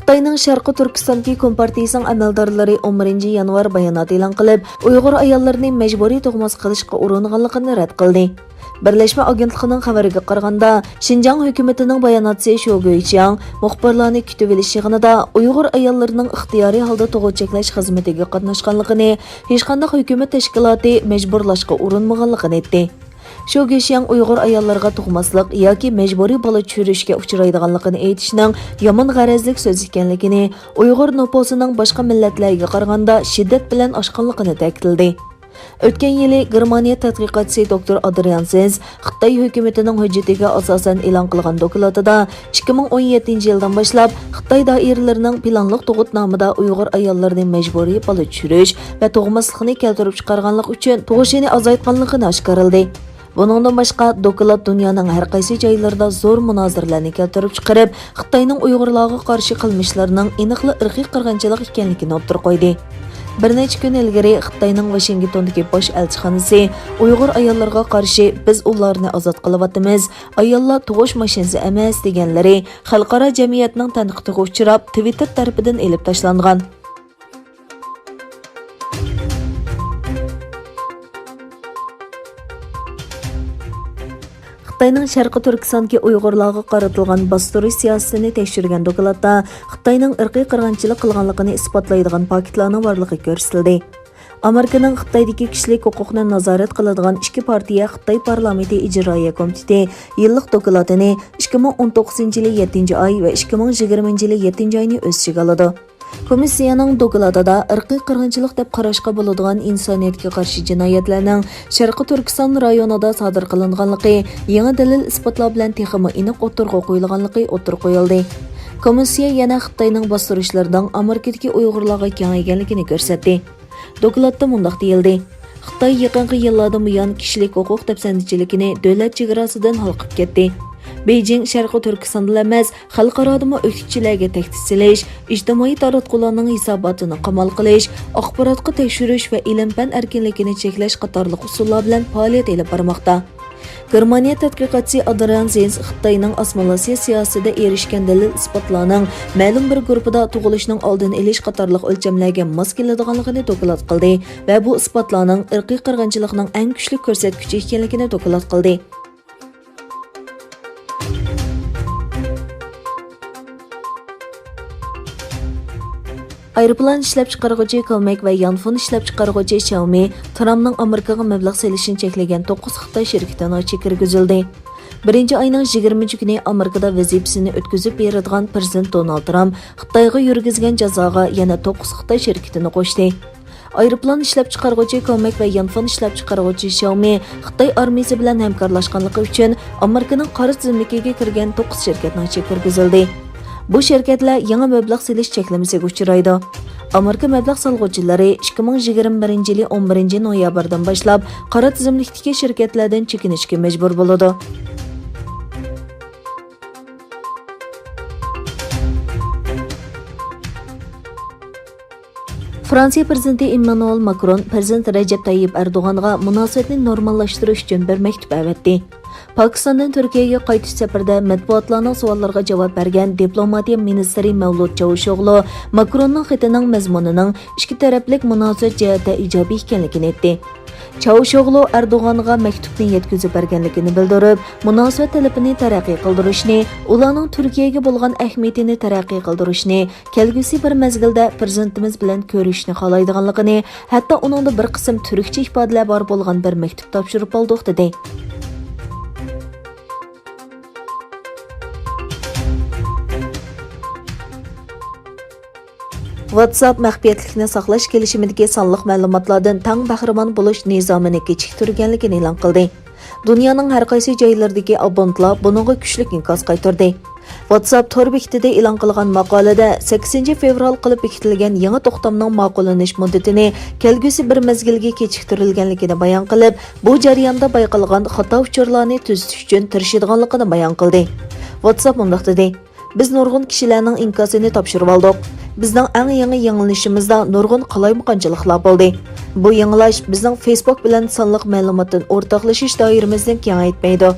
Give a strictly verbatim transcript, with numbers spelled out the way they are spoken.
خىتاينىڭ شەرقىي تۈركىستاندىكى كومپارتىيىسىنىڭ ئەمەلدارلىرى ئون بىرىنچى يانۋار بايانات ئېلان قىلىپ، ئۇيغۇر ئاياللىرىنى مەجبۇرىي تۇغماس قىلىشقا ئۇرۇنغانلىقىنى رەت قىلدى. بىرلەشمە ئاگېنتلىقىنىڭ خەۋىرىگە قارىغاندا، شىنجاڭ ھۆكۈمىتىنىڭ باياناتچىسى شو گۇيچياڭ مۇخبىرلارنى كۈتۈۋېلىش يىغىنىدا ئۇيغۇر ئاياللىرىنىڭ ئىختىيارىي ھالدا تۇغۇت چەكلەش خىزمىتىگە قاتناشقانلىقىنى، ھېچقانداق ھۆكۈمەت تەشكىلاتى مەجبۇرلاشقا ئۇرۇنمىغانلىقىنى ئېيتتى. شو گېشياڭ ئۇيغۇر ئاياللىرىغا تۇغماسلىق ياكى مەجبۇرىي بالا چۈشۈرۈشكە ئۇچرايدىغانلىقىنى ئېيتىشنىڭ يامان غەرەزلىك سۆز ئىكەنلىكىنى، ئۇيغۇر نوپۇسىنىڭ باشقا مىللەتلەرگە قارىغاندا شىددەت بىلەن ئاشقانلىقىنى تەكىتلىدى. ئۆتكەن يىلى گېرمانىيە تەتقىقاتچىسى دوكتور ئادرىان زېنز خىتاي ھۆكۈمىتىنىڭ ھۆججىتىگە ئاساسەن ئېلان قىلغان دوكلاتىدا، ئىككى مىڭ ئون يەتتىنچى يىلدىن باشلاپ خىتاي دائىرىلىرىنىڭ پىلانلىق تۇغۇتنامىدا ئۇيغۇر ئاياللىرىنى مەجبۇرىي بالا چۈشۈرۈش ۋە تۇغماسلىقنى كەلتۈرۈپ چىقارغانلىقى ئۈچۈن تۇغۇشىنى ئازايتقانلىقىنى ئاشكارىلىدى. بۇنىڭدىن باشقا، دوكلات دۇنيانىڭ ھەر قايسى جايلىرىدا زور مۇنازىرىلەرنى كەلتۈرۈپ چىقىرىپ، خىتاينىڭ ئۇيغۇرلارغا قارشى قىلمىشلىرىنىڭ ئېنىقلا ئىرقىي قىرغىنچىلىق ئىكەنلىكىنى ئوتتۇرىغا قويدى. بىر نەچچە كۈن ئىلگىرى خىتاينىڭ ۋاشىنگتوندىكى باش ئەلچىخانىسى ئۇيغۇر ئاياللىرىغا قارشى «بىز ئۇلارنى ئازاد قىلىۋاتىمىز، ئاياللار تۇغۇش ماشىنىسى ئەمەس» دېگەنلىرى خەلقئارا جەمئىيەتنىڭ تەنقىدىگە ئۇچراپ، تىۋىتتېر تەرىپىدىن ئېلىپ تاشلانغان. خىتاينىڭ شەرقىي تۈركىستاندىكى ئۇيغۇرلارغا قارىتىلغان باستۇرۇش سىياسىتىنى تەكشۈرگەن دوكلاتتا خىتاينىڭ ئىرقىي قىرغىنچىلىق قىلغانلىقىنى ئىسپاتلايدىغان پاكىتلارنىڭ بارلىقى كۆرسىتىلدى. ئامېرىكىنىڭ خىتايدىكى كىشىلىك ھوقۇقنى نازارەت قىلىدىغان ئىككى پارتىيە خىتاي پارلامېنتى ئىجرائىيە كومىتېتى يىللىق دوكلاتىنى ئىككى مىڭ ئون توققۇزىنچى يىلى يەتتىنچى ئاي ۋە ئىككى مىڭ يىگىرمىنچى يىلى يەتتىنچى ئاينى ئۆز ئىچىگە ئالىدۇ. كومىسسىيەنىڭ دوكلاتىدا ئىرقىي قىرغىنچىلىق دەپ قاراشقا بولىدىغان ئىنسانىيەتكە قارشى جىنايەتلەرنىڭ شەرقىي تۈركىستان رايونىدا سادىر قىلىنغانلىقى، يېڭى دەلىل-ئىسپاتلار بىلەن تېخىمۇ ئېنىق ئوتتۇرىغا قويۇلغانلىقى ئوتتۇرىغا قويۇلدى. كومىسسىيە يەنە خىتاينىڭ باستۇرۇشلىرىنىڭ ئامېرىكىدىكى ئۇيغۇرلارغا كېڭەيگەنلىكىنى كۆرسەتتى. دوكلاتتا مۇنداق دېيىلدى: خىتاي يېقىنقى يىللاردىن بۇيان كىشىلىك ھوقۇق دەپسەندىچىلىكىنى دۆلەت چېگراسىدىن ھالقىپ كەتتى. بېيجىڭ شەرقىي تۈركىستاندىلا ئەمەس، خەلقئارادىمۇ ئۆكتىچىلەرگە تەھدىت سېلىش، ئىجتىمائىي تاراتقۇلارنىڭ ھېساباتىنى قامال قىلىش، ئاخباراتقا تەكشۈرۈش ۋە ئىلىم-پەن ئەركىنلىكىنى چەكلەش قاتارلىق ئۇسۇللار بىلەن پائالىيەت ئېلىپ بارماقتا. گېرمانىيە تەتقىقاتچىسى ئادرىان زېنز خىتاينىڭ ئاسسىمىلياتسىيە سىياسىتىدە ئېرىشكەن دەلىل-ئىسپاتلارنىڭ مەلۇم بىر گۇرۇپپىدا تۇغۇلۇشنىڭ ئالدىنى ئېلىش قاتارلىق ئۆلچەملەرگە ماس كېلىدىغانلىقىنى دوكلات قىلدى ۋە بۇ ئىسپاتلارنىڭ ئىرقىي قىرغىنچىلىقنىڭ ئەڭ كۈچلۈك كۆرسەتكۈچى ئىكەنلىكىنى دوكلات قىلدى. ئايروپىلان ئىشلەپچىقارغۇچى كومەك ۋە يانفون ئىشلەپچىقارغۇچى شياۋمى ترامپنىڭ ئامېرىكىغا مەبلەغ سېلىشنى چەكلىگەن توققۇز خىتاي شىركىتىنىڭ ئىچىگە كىرگۈزۈلدى. بىرىنچى ئاينىڭ يىگىرمىنچى كۈنى ئامېرىكىدا ۋەزىپىسىنى ئۆتكۈزۈپ بېرىدىغان پىرېزىدېنت دونالد ترامپ خىتايغا يۈرگۈزگەن جازاغا يەنە توققۇز خىتاي شىركىتىنى قوشتى. ئايروپىلان ئىشلەپچىقارغۇچى كومەك ۋە يانفون ئىشلەپچىقارغۇچى شياۋمى خىتاي ئارمىيىسى بىلەن ھەمكارلاشقانلىقى ئۈچۈن ئامېرىكىنىڭ قارا تىزىملىكىگە كىرگەن توققۇز شىركەتنىڭ ئىچىگە كىرگۈزۈلدى. بۇ شىركەتلەر يېڭى مەبلەغ سېلىش چەكلىمىسىگە ئۇچرايدۇ. ئامېرىكا مەبلەغ سالغۇچىلىرى ئىككى مىڭ يىگىرمە بىرىنچى يىلى ئون بىرىنچى نويابىردىن باشلاپ قارا تىزىملىكتىكى شىركەتلەردىن چېكىنىشكە مەجبۇر بولىدۇ. فرانسىيە پىرېزىدېنتى ئېممانۇئېل ماكرون پىرېزىدېنت رەجەپ تەييىپ ئەردوغانغا مۇناسىۋەتنى نورماللاشتۇرۇش ئۈچۈن بىر مەكتۇپ ئەۋەتتى. پاكىستاندىن تۈركىيەگە قايتىش سەپىرىدە مەتبۇئاتلارنىڭ سوئاللىرىغا جاۋاب بەرگەن دىپلوماتىيە مىنىستىرى مەۋلۇت چاۋۇشئوغلۇ ماكروننىڭ خېتىنىڭ مەزمۇنىنىڭ ئىككى تەرەپلىك مۇناسىۋەت جەھەتتە ئىجابىي ئىكەنلىكىنى ئېيتتى. چاۋۇشئوغلۇ ئەردوغانغا مەكتۇپنى يەتكۈزۈپ بەرگەنلىكىنى بىلدۈرۈپ، مۇناسىۋەت تەلىپىنى تەرەققىي قىلدۇرۇشنى، ئۇلارنىڭ تۈركىيەگە بولغان ئەھمىيىتىنى تەرەققىي قىلدۇرۇشنى، كەلگۈسى بىر مەزگىلدە پىرېزىدېنتىمىز بىلەن كۆرۈشۈشنى خالايدىغانلىقىنى، ھەتتا ئۇنىڭدا بىر قىسىم تۈركچە ئىپادىلەر بار بولغان بىر مەكتۇپ تاپشۇرۇپ ئالدۇق، دېدى. ۋاتساپ مەخپىيەتلىكنى ساقلاش كېلىشىمىدىكى سانلىق مەلۇماتلاردىن تەڭ بەھرىمەن بولۇش نىزامىنى كېچىكتۈرگەنلىكىنى ئېلان قىلدى. دۇنيانىڭ ھەر قايسى جايلىرىدىكى ئابونتلار بۇنىڭغا كۈچلۈك ئىنكاس قايتۇردى. ۋاتساپ تور بېكىتىدە ئېلان قىلغان ماقالىدە، سەككىزىنچى فېۋرال قىلىپ بېكىتىلگەن يېڭى توختامنىڭ ماقۇللىنىش مۇددىتىنى كەلگۈسى بىر مەزگىلگە كېچىكتۈرۈلگەنلىكىنى بايان قىلىپ، بۇ جەرياندا بايقالغان خاتا ئۇچۇرلارنى تۈزىتىش ئۈچۈن تىرىشىدىغانلىقىنى بايان قىلدى. ۋاتساپ مۇنداق دېدى: بىز نۇرغۇن كىشىلەرنىڭ ئىنكاسىنى تاپشۇرۇۋالدۇق. بىزنىڭ ئەڭ يېڭى يېڭىلىنىشىمىزدا نۇرغۇن قالايمىقانچىلىقلار بولدى. بۇ يېڭىلاش بىزنىڭ فېيسبۇك بىلەن سانلىق مەلۇماتتىن ئورتاقلىشىش دائىرىمىزنى كېڭەيتمەيدۇ.